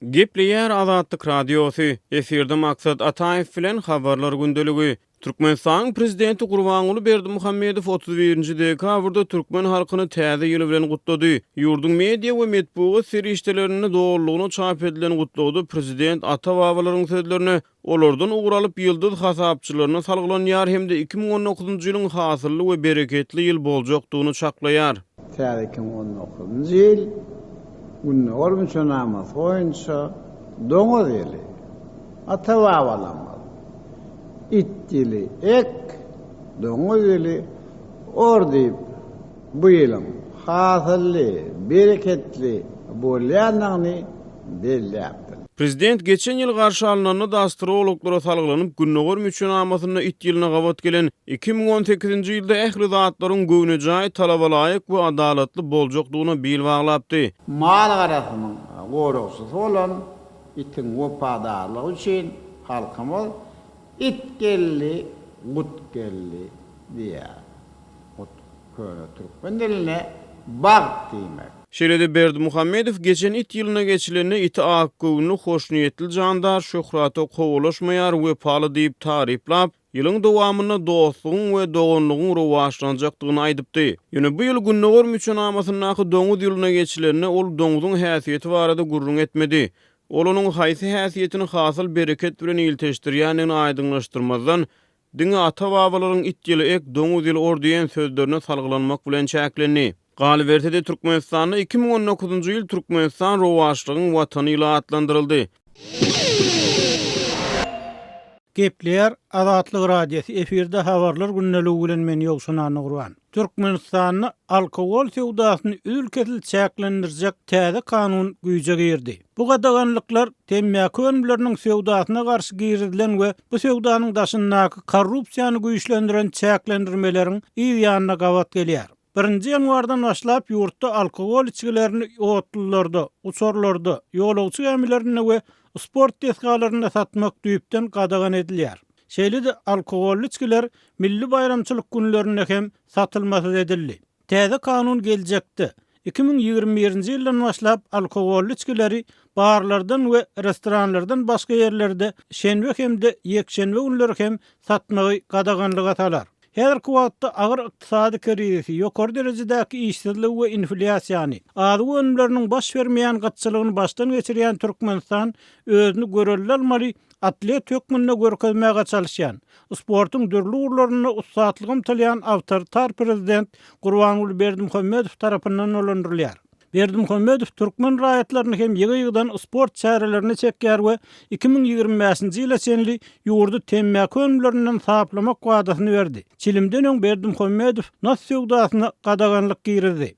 Gepleýär Azatlyk Radiosy, efirde Maksat Ataýew bilen Habarlar gündeligi. Türkmenistanyň Prezidenti Gurbanguly Berdimuhamedow 31-nji dekabrda türkmen halkyny Täze ýyl bilen gutlady. Ýurduň media we metbugat serişdelerinde dolulygyna çap edilen gutlagda prezident ata-babalaryň sözlerine, olardan ugur alyp ýyldyz hasapçylaryna salgylanýar hem-de 2019-njy ýylyň hasylly we bereketli ýyl boljakdygyny çaklaýar. Täze 2019-njy ýyl Gündogar müçenamasy boýunça Doňuz ýyly, ata-babalarymyz It ýyly ek, doňuz ýyly or diýip, bu ýylyň hasylly, bereketli bolýandygyny belläpdir. Prezident geçen ýyl garşy alnanda-da astrologlara salgylanyp, Gündogar müçenamasynda it ýylyna gabat gelen 2018-nji ýylda ähli zatlaryň göwnejaý, talabalaýyk we adalatly boljakdygyna bil baglapdy. Mal-garasynyň goragçysy bolan itiň wepadarlygy üçin halkymyz It geldi, gut geldi diýýär. Gut köne türkmen dilinde bagt diýmek. Şeýle-de Berdimuhamedow geçen it ýylyna geçilende iti akgöwünli, hoşniýetli jandar, şöhrata kowalaşmaýar, wepaly diýip taryplap, ýylyň dowamynda dostlugyň we doganlygyň rowaçlanjakdygyny aýdypdy. Ýöne bu ýyl Gündogar müçenamasyndaky doňuz ýylyna geçilende ol doňzuň häsiýeti barada gürrüň etmedi. Ol onuň haýsy häsiýetini hasyl bereket bilen ilteşdirýändigini aýdyňlaşdyrmazdan, diňe ata-babalaryň it ýyly ek, doňuz ýyly or diýen sözlerine salgylanmak bilen çäklendi. Galyberse-de, Türkmenistanda 2019-njy ýyl Türkmenistan rowaçlygyň Watany ýyly atlandyryldy. Gepleýär Azatlyk Radiosy, efirde Habarlar gündeligi bilen men Ýowşan Annagurban. Türkmenistanda alkogol söwdasyny üzül-kesil çäklendirjek täze kanun güýje girdi. Bu gadaganlyklar temmäki önümleriniň söwdasyna garşy girizilen we bu söwdanyň daşyndaky korrupsiýany güýçlendiren çäklendirmeleriň yz ýanyna gabat gelýär. Birinji ýanwardan başlap ýurtda alkogol içgilerini otlularda, uçarlarda, ýolagçy gämilerinde we sport desgalarynda satmak düýpden gadagan edilýär. Şeýle-de alkogolly içgiler milli baýramçylyk günlerinde hem satylmasyz edildi. Täze kanun geljekde, 2021-nji ýyldan başlap alkogolly içgileri barlardan we restoranlardan başga ýerlerde şenbe hem-de ýekşenbe günleri hem satmagy gadaganlyga salar. Häzirki wagtda agyr ykdysady krizisi, ýokary derejedäki işsizligi we inflýasiýany, azyk önümleriniň baş bermeýän gytçylygyny başdan geçirýän Türkmenistan özüni görelde almaly atlet hökmünde görkezmäge çalyşýan, sportuň dürli ugurlarynda ussatlyga ymtylýan awtoritar prezident Gurbanguly Berdimuhamedow tarapyndan dolandyrylýar. Berdimuhamedow türkmen raýatlaryny hem ýygy-ýygydan sport çärelerine çekýär we 2025-nji ýyla çenli ýurdy temmäki önümlerinden saplamak wadasyny berdi. Çilimden öň Berdimuhamedow nas söwdasyna gadaganlyk girizdi.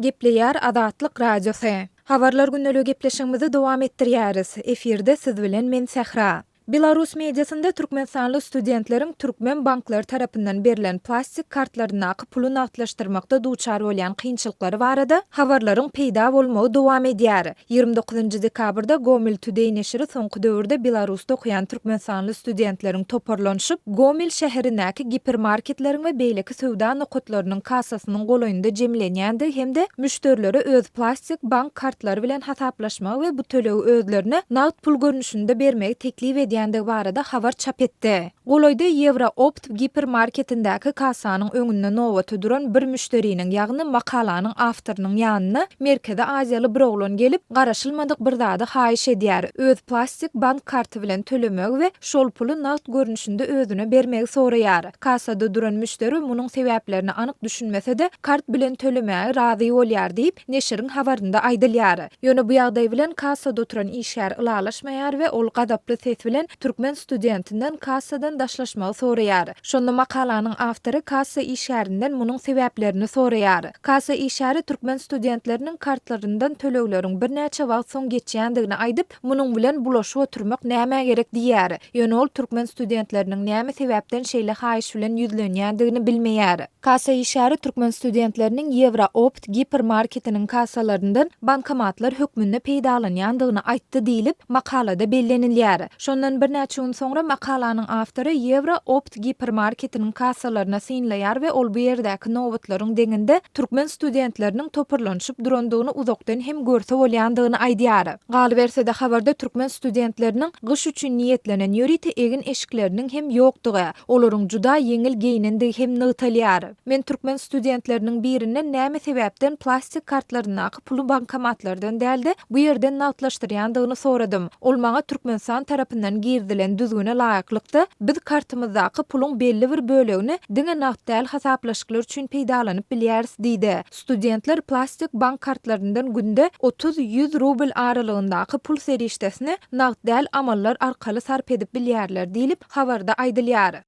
Gepleýär Azatlyk Radiosy. Habarlar gündeligi gepleşigimizi dowam etdirýäris. Efirde siz bilen men Sähra. Belarus mediasynda türkmenistanly studentleriň türkmen banklary tarapyndan berlen plastik kartlaryndaky puly nagtlaşdyrmakda duçar bolýan kynçylyklary barada habarlaryň peýda bolmagy dowam edýär. 29 dekabrda Gomel Today neşiri soňky döwürde Belarusda okaýan türkmenistanly studentleriň toparlanyşyp, Gomel şäherindäki gipermarketleriň we beýleki söwda nokatlarynyň kassasynyň golaýynda jemlenýändigi hem-de müşderilere öz plastik bank kartlary bilen hasaplaşmagy we bu tölegi özlerine nagt pul görnüşinde bermegi teklip edýändigi barada habar çap etdi. Golaýda Ýewroopt gipermarketindäki kassanyň öňünde nobata duran bir müşderiniň, ýagny makalanyň awtorynyň ýanyna Merkezi Aziýaly bir oglan gelip, garaşylmadyk bir zady haýyş edýär, öz plastik bank karty bilen tölemegi we şol puly nagt görnüşinde özüne bermegi soraýar. Kassada duran müşderi munuň sebäplerine anyk düşünmese-de, kart bilen tölemäge razy bolýar diýip, neşiriň habarynda aýdylýar. Ýöne bu ýagdaý bilen kassada oturan işgär ylalaşmaýar we ol gazaply ses bilen türkmen studentinden kassadan daşlaşmagy soraýar. Şonda makalanyň awtory kassa işgärinden munuň sebäplerini soraýar. Kassa işgäri türkmen studentleriniň kartlaryndan tölegleriň birnäçe wagt soň geçýändigini aýdyp, Munuň bilen bulaşyp oturmak nämä gerek diýýär. Ýöne ol türkmen studentleriniň näme sebäpden şeýle haýyş bilen ýüzlenýändigini bilmeýär. Kassa işgäri türkmen studentleriniň Ýewroopt gipermarketiniň kassalaryndan bankomatlar hökmünde peýdalanýandygyny aýtdy diýlip, makalada bellenilýär. Şondan. Mundan birnäçe gün soňra makalanyň awtory Ýewro Opt gipermarketiniň kassalaryny synlaýar we ol bu ýerdäki nobatlaryň deňinde türkmen studentleriniň toparlanyşyp durandygyny uzakdan hem görse bolýandygyny aýdýar. Galyberse-de, habarda türkmen studentleriniň gyş üçin niýetlenen ýörite egin-eşikleriniň hem ýokdugy, olaryň juda ýeňil geýnendigi hem nygtalýar. Men türkmen studentleriniň birinden näme sebäpden plastik kartlaryndaky puly bankomatlardan däl-de, bu ýerden nagtlaşdyrýandygyny soradym. Ol maňa Türkmenistan tarapyndan girizilen düzgüne laýyklykda, biz kartymyzdaky puluň belli bir bölegini diňe nagt däl hasaplaşyklar üçin peýdalanyp bilýäris diýdi. Studentler plastik bank kartlaryndan günde 30, 100 rubl aralygyndaky pul serişdesini nagt däl amallar arkaly sarp edip bilýärler diýlip, habarda aýdylýar.